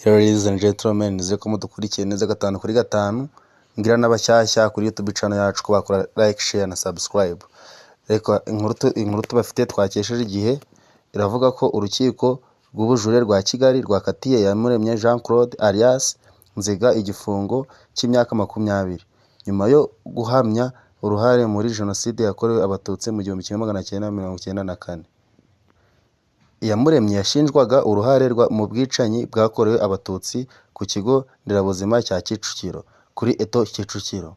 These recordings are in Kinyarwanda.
Ladies and gentlemen, nizere ko mudukurikiye neza gatanu kuri gatanu, ngira n'abashyashya kuri YouTube channel yacu ko bakora like, share na subscribe. Reka inkuru tubafite twakesheje Igihe iravuga ko urukiko rw'ubujurire rwa Kigali rwakatiye Iyamuremye Jean Claude alias Nziga igifungo cy'imyaka 20 nyuma yo guhamya uruhare muri Jenoside yakorewe Abatutsi mu 1994. Iyamuremye yashinjwaga uruhare mu bwicanyi bwakorewe Abatutsi ku kigo nderabuzima cya Kicukiro, kuri Eto Kicukiro,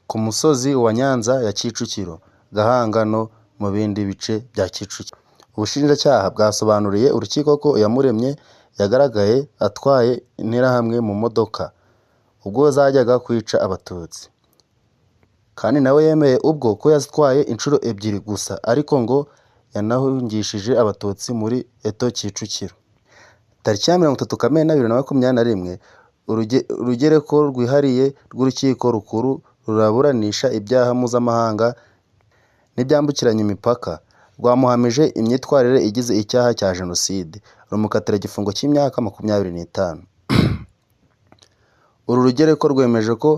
ku musozi wa Nyanza ya Kicukiro, Gahanga no mu bindi bice bya Kicukiro. Ubushinjacyaha bwasobanuriye urukiko ko Iyamuremye yagaragaye atwaye Interahamwe mu modoka ubwo zajyaga kwica Abatutsi, kandi nawe yemeye ubwo ko yazitwaye inshuro ebyiri gusa, ariko ngo yanahungishije Abatutsi muri Eto Kicukiro. Tariki ya 30 Kamena 2021, urugereko rwihariye rw'urukiko rukuru ruburanisha ibyaha mpuzamahanga n'ibyambukiranya imipaka rwamuhamije imyitwarire igize icyaha cya Jenoside, rumukatira igifungo cy'imyaka 25. Uru rugereko rwemeje ko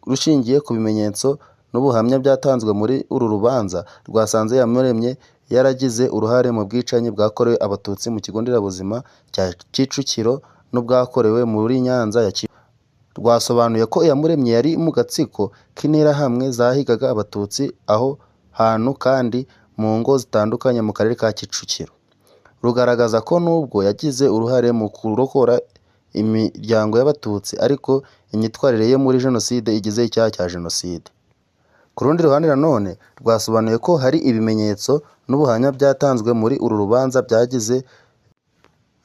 rushingiye ku bimenyetso n'ubuhamya byatanzwe muri uru rubanza, rwasanze Iyamuremye yaragize uruhare mu bwicanyi bwakorewe Abatutsi mu kigo nderabuzima cya Kicukiro n'ubwakorewe muri Nyanza ya Kicukiro. Rwasobanuye ko Iyamuremye yari mu gatsiko k'Interahamwe zahigaga Abatutsi aho hantu kandi mu ngo zitandukanye mu karere ka Kicukiro. Rugaragaza ko nubwo yagize uruhare mu kurokora imiryango y'Abatutsi, ariko imyitwarire ye muri Jenoside igize icyaha cya Jenoside. Ku rundi ruhande nanone rwasobanuye ko hari ibimenyetso n'ubuhamya byatanzwe muri uru rubanza byagize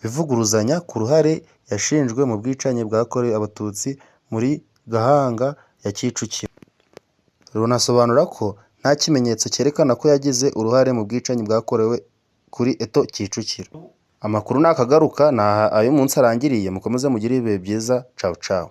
bivuguruzanya ku ruhare yashinjwe mu bwicanyi bwakorewe Abatutsi muri Gahanga ya Kicukiro. Runasobanura ko nta kimenyetso cyerekana ko yagize uruhare mu bwicanyi bwakorewe kuri Eto Kicukiro. Amakuru nakagaruka ni aha ay'umunsi arangiriye, mukomeze mugire ibihe byiza, cawu cawu.